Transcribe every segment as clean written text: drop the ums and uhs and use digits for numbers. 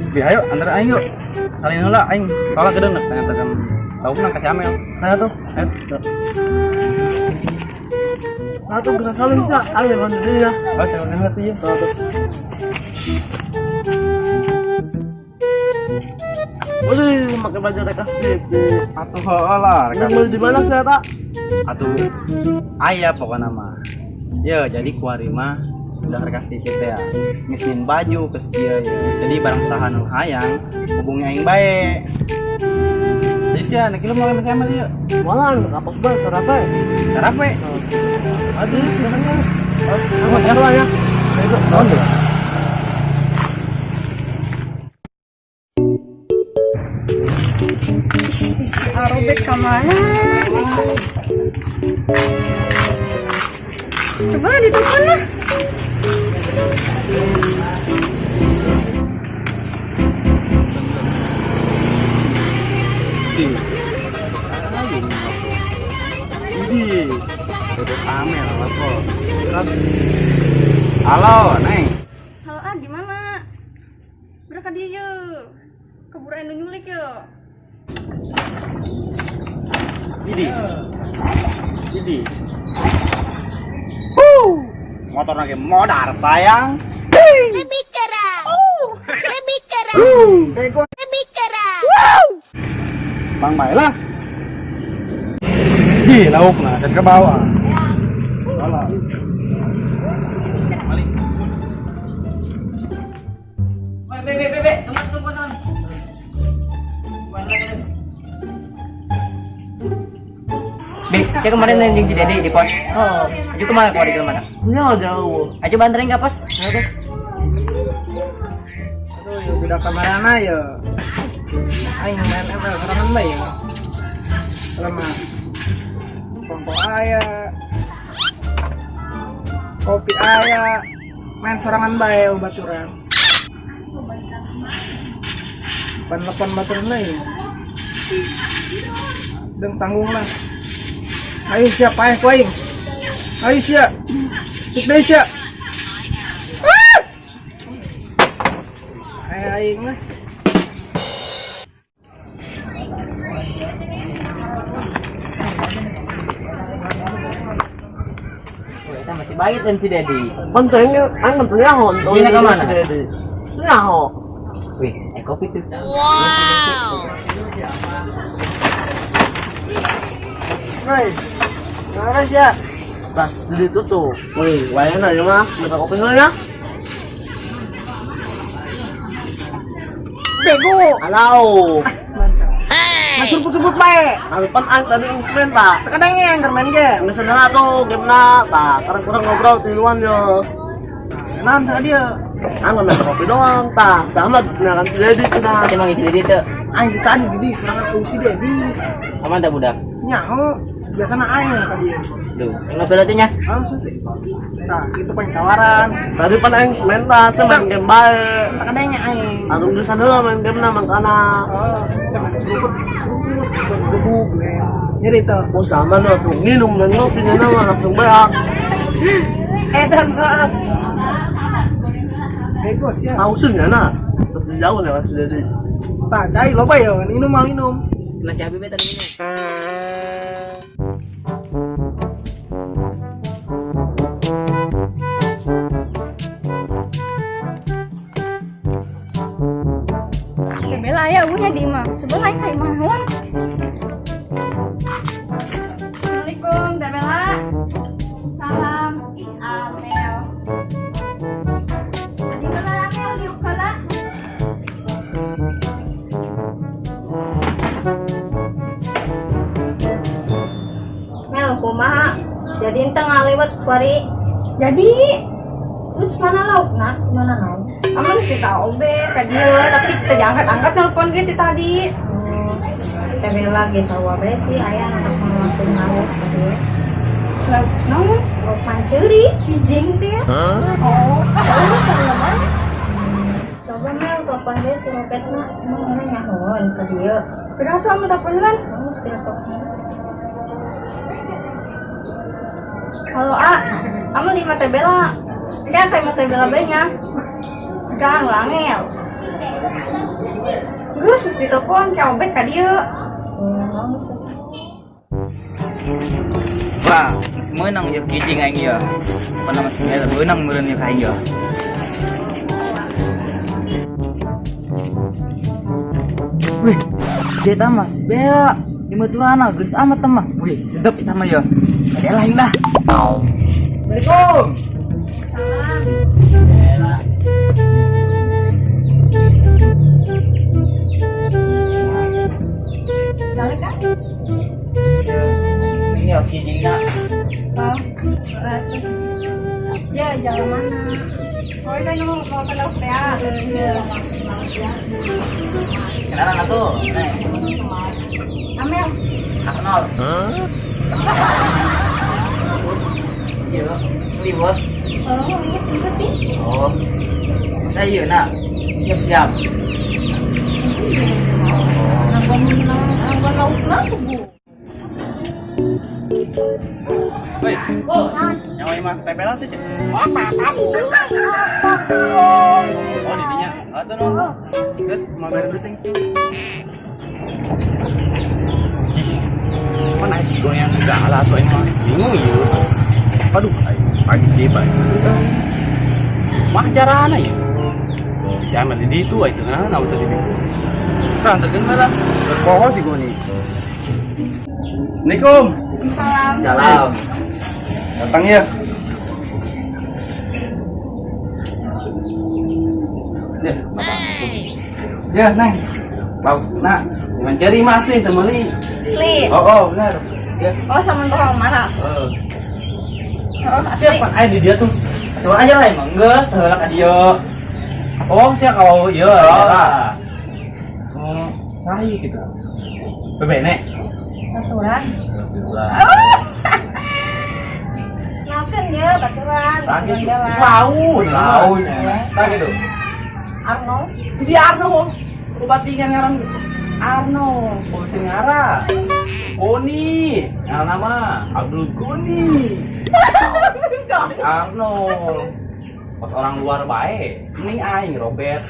Bi ayo antar aing yuk. Salin heula aing salah gedeun nganterkeun laukna ka si Amel. Nah tuh. Ayo. Nah tuh bisa salin sih. Ayo lanjut dulu ya. Oh, calon heula tuh ya. Wih, pakai baju Rekas TV. Atuh heula lah. Nang beli di mana sih, Tak? Atuh aya pokokna mah. Ya, jadi kuari mah udah Rekas TV teh ya. Ngisnin baju ke setia ya. Jadi barang saha nu hayang hubungi aing bae. Jadi sia nek lu mau sama Amel yuk. Malah kapos banget, sarape. Sarape. Aduh, silakan. Oh, ya lah ya. Naon tuh? Si Arobet kemana? Coba ditelepon lah. Ini. Bebek Amel telepon. Halo, Neng. Halo ah, gimana? Gerak ka dieu yeuh. Keburu anu nyulik yeuh. Ini. Ini. Motor lagi modar sayang. Lebih keras. Lebih keras. Bego. Lebih keras. Bang bae lah. Ih, lauk nah dan ke bawah. Salah. Be, be, be, be, teman, teman, teman. Be, saya kemarin nanya si Dedi di pos. Oh, Ayo kemana keluar di mana? ini jauh. Ayo banterin ke pos. Ya tuh. Aduh, ya beda kamarana ya. Aing main ML sorangan bae ya. Selama kelompok aya, kopi aya, main sorangan bae baturan. Pan lepon baturan lain. Deng tanggung lah. Ayo siap paeh ku aing. Ayo siap. Cik deui sia. Ah! Ayo aing lah. Oh, kita masih baik dan si Dedi. Boncengnya, aing nonton nyaho. Gila ke mana? Si Dedi. Nyaho. Wih, kopi tuh. Guys, gimana sih ya? Pas jadi tutup. Wih, wayang aja mah. Minta kopi dulu ya. Bego. Halo. Mantap. Nah, seruput-seruput bae. Nah, pan aing tadi instrumen tak. Terkadang yang main game. Nggak sadar tuh game na. Tak, karena kurang ngobrol tiluan yo. Nah, sama dia. Aing minta kopi doang, tak. Sama nah kan si Dedi sudah. Emang si Dedi tuh. Aing tadi di serangan si Dedi. Aman dah budak. Nyaho, biasanya aing tadi. Duh, ngobrol atuh nya. Langsung. Nah, itu paling tawaran. Tadi pan aing minta, saya main game bae. Terkadang yang aing. Aduh bisa dulu main game na makana. Oh, sama seruput, seruput, gebuk, Nyeri tuh. Oh sama no tuh minum dan ngopi na mah langsung beak. Edan saat. Bego sih ya. Tahu sih na. Tetep jauh nih si Dedi. Tak cai loba ya, minum mal minum. Masih Habib tadi minum. Bela aya eueuhnya di imah. Coba aing ka imah heula. Assalamualaikum, Teh Bella. Salam. Ih, Amel. Adi heula Amel diuk heula. Mel, kumaha? Jadi ente ngaliwet kuari. Jadi Terus mana laukna? Mana naon? Aman geus ditaobe ka dieu tapi teu diangkat-angkat telepon ge ti tadi. Teh Bella ge sarua bae sih aya anak ngelakuin lauk ka dieu. Lauk naon? Lauk panceri. Bijing teh. Oh, eueuh sarua bae. Coba Mel telepon deh si Robetna, emang mana nyahoan ka dieu. Udah tuh ame telepon kan. Kamu mesti telepon. Halo A, kamu lima Teh Bella. Kan teh Teh Bella bae nya. Jangan langel. Geus geus ditelepon ke Obet ka dieu. Wah, geus meunang ieu kijing aing ieu. Pernah masih Bella meunang meureun ieu ka aing ieu. Wih, dia mah si Bella. Di maturana geus amat mah. Wih, sedep eta mah ieu. Bella aing lah. Assalamualaikum. Salam. Bella. Balik kan? Ini ya kijingna. Oh, berat. Ya, jalan mana? Oh, itu nu mau ke lauk teh. Iya. Kenalan atuh. Neng. Amel. Arnold. Iya, liwat. Oh, iya, itu sih. Oh. Saya ieu na. Siap-siap. Nanggon lauk lah, Bu. Woi, nyawa imah tepelan tuh, Cek. Oh, di dinya. Atuh no. Terus mau bayar duit ting. Mana sih goyang segala tuh ini mah. Bingung ieu. Aduh, aing pagi deui bae. Mah carana ya. Si Amel di ditu itu nah, nah tadi bingung. Tah, anterkeun bae lah. Berpoho sih gua nih. Assalamualaikum. Salam. Salam. Datang ya. Ya, ya, Neng. Bau, nak, jangan cari mah asli temeli. Asli. Oh, oh, benar. Ya. Oh, sama tukang mana? Oh. Oh, asli. Siapa eh di dia tuh? Coba aja lah emang geus teu heula ka dieu. Oh, siapa kalau iya, Oh. lah. Oh, cari gitu. Bebene. Baturan. Lah. Kenalkan ya, baturan. Baturan Sakit. jalan. Lau, lau. Sakit tuh. Arnold. Jadi Arno, obatingan ngaran Arno, obatin ngara. Goni, ngaran nama Abdul Goni. Arno, pas orang luar bae, mending aing Robert,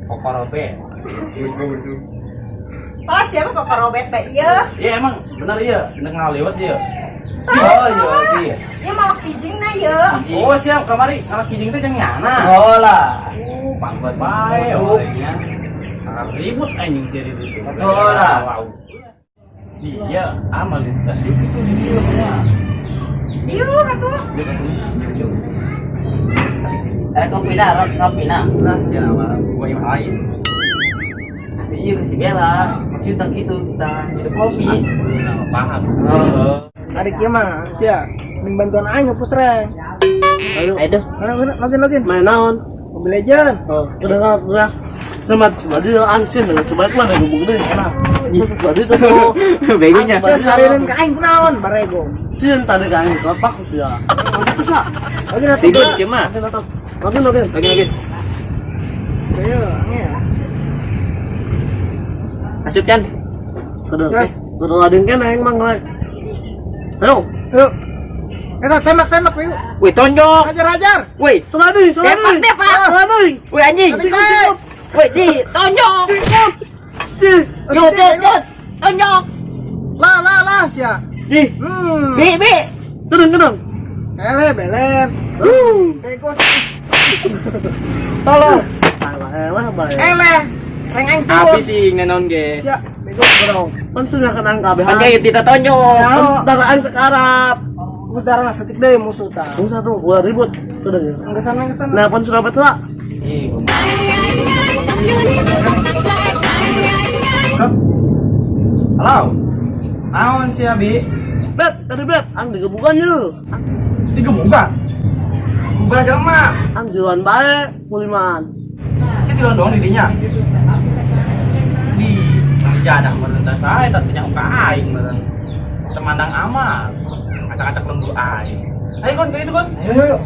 Koko Robert. Oh, siapa kok Robert bae ieu? Iya emang bener iya, bener ngalewat iya. Oh iya iya. Ieu mau kijing na ieu. Oh siap kamari, anak kijing teh jeung nyana. Oh lah. Pangbuat bae orangnya. Sangat ribut anjing sih di situ. Betul lah. Iya, amal di itu di dia semua. Ieu atuh. Dia kan dia. Eh kopi na, kopi na. Lah siapa gua yang lain. Iya ke si Bella, maksudnya gitu kita hidup kopi. Nah, paham. Tarik ieu mah, sia. Mending bantuan aing ngepus reng. Ayo. Ayo deh. Mana login login. Main naon? Mobile Legend. Oh, udah nggak udah. Semat coba dia ansin coba mana gubuk deh enak. Terus tadi tuh Begonya. Sia sarireun ka aing kunaon barego. Cin tadi kan lepak sih ya. Bisa. Login atuh. Tidur sih mah. Login login. Lagi lagi. Ayo, angel. Masuk kan? Udah. Gas. Udah ladin kan aing mah ngelek. Ayo. Yuk. Eta tembak tembak yuk. Wih tonjok. Hajar hajar. Wih, Seladi, seladi. Tembak, tembak. Seladi. wih anjing. Tarik. Wih di tonjok. Di. Yo yo yo tonjok. Lah lah lah sia. Di Hmm. bi bi. Kedeng kedeng. Ele belem. Bego. Tolong. Alah elah bae. Ele. Reng aing turun. Api sih nenon ge. Sia, bego. Bro, pan sudah kenang kabeh. Panjang kita tonjok. Ya, Daraan sekarap. Gus darah setik deui musuh tah. Tunggu satu, gua ribut. Sudah ya. Engke sana engke sana. Nah, pan sudah betul. Ih, Halo. Naon sih Abi? Bet, tadi bet, ang digebukan yuk. Digebukan. Kubra jelema. Ang jualan bae, kulimaan. Si tiluan doang didinya. Di jadah meureun tah sae tah teu nyaho ka aing meureun. Temandang amat. Acak-acak lembur aing. Ayo kon, ke itu kon. Ayo ayo.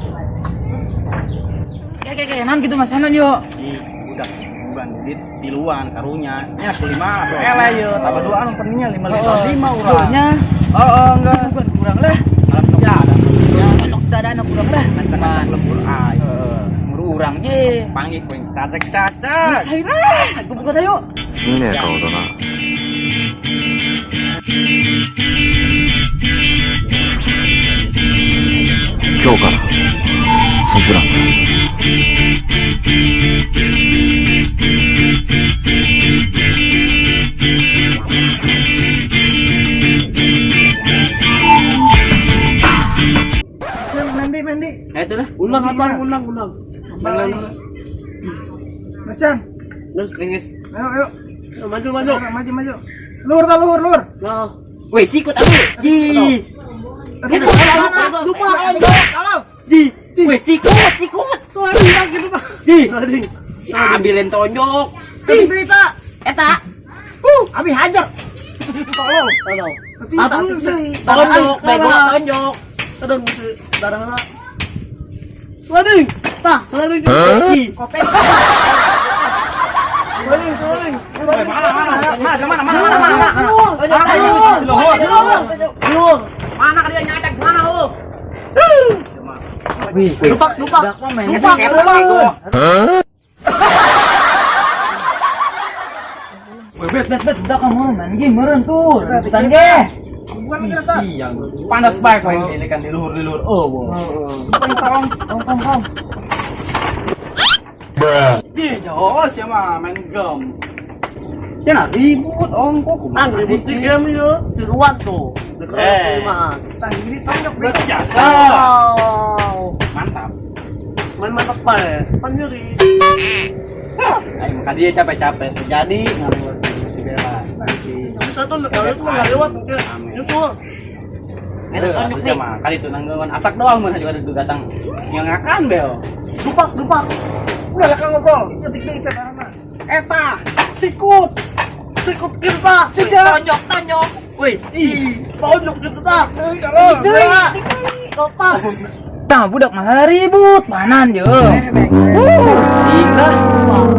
Kayak kayak kayak gitu Mas Hanon yuk. Ih, udah bukan duit tiluan karunya. Nya kulima eleh ye, tambah dua anu peningnya 5 lima lima urang. Nya. Oh, oh enggak. Bukan kurang lah. Alat jadah. Anak tak ada anak kurang lah. Acak-acak lembur aing. Muru. Urang ge. Panggil kuing cacek cacek. Saya gua buka tayo. 見ねえ顔だな。今日から、スズランだ。 Siap, mandi, mandi. Itu lah. Ulang apa? Ulang, ulang. Bang, Mas Chan, Terus, Ringis. ayo, ayo. maju, maju. Maju, maju. Luhur, ta, luhur, luhur. Nah, Weh, sikut aku. Ji. Tadi lupa, lupa. Ji. Weh, sikut, sikut. soalnya hilang gitu, Pak. Ji. Tadi. Si ambilin tonjok. Tadi berita. Eta. Abi hajar. Tolong. Tolong. Tadi sih. Tonjok, bego, tonjok. Kadang mesti darah lah. Sliding. Tah, sliding. Ji. Kopet. Sliding, sliding. Mana mana mana mana mana mana mana. Tonjok, tonjok. Luhur. Luhur. Mana kalian nyacak mana ho? Wih, Lupak, lupak. Budak mah main Lupak, sepak, lupak. bego. Weh, Bet, bet, bet, budak kamu main game meureun tuh. Rebutan ge. Bukan kira tak. Siang. Panas baik kowe ini kan di luhur di luhur. Oh, bo. Tong, tong, tong, tong. Ih, jauh sih mah main game. Cenah ribut ongko kumaha Ang ribut si game yuk. Tiruan tuh. Eh. Tah ini tonjok bego. Biasa. Wow. Mantap. Main mantap pak ya. Pan nyeri. Ayo maka dia capek-capek terjadi ngalewat si Bella. Si Bisa tuh kalau itu nggak lewat mungkin. Nyusul. Aduh, tonjok atuh nih. mah kali itu nanggungan asak doang mun juga ada datang. Ngengakan bel. Lupak, lupak. Udah lah kang ngobrol. Ketik deui teh darahna. Eta, sikut. Sikut kita. Tiga. Tonjok, tonjok. Wih, ih, Tonjok kita. Deui, deui. Lupak. Tah, budak malah ribut. Manan je. Eh, bego. Indah.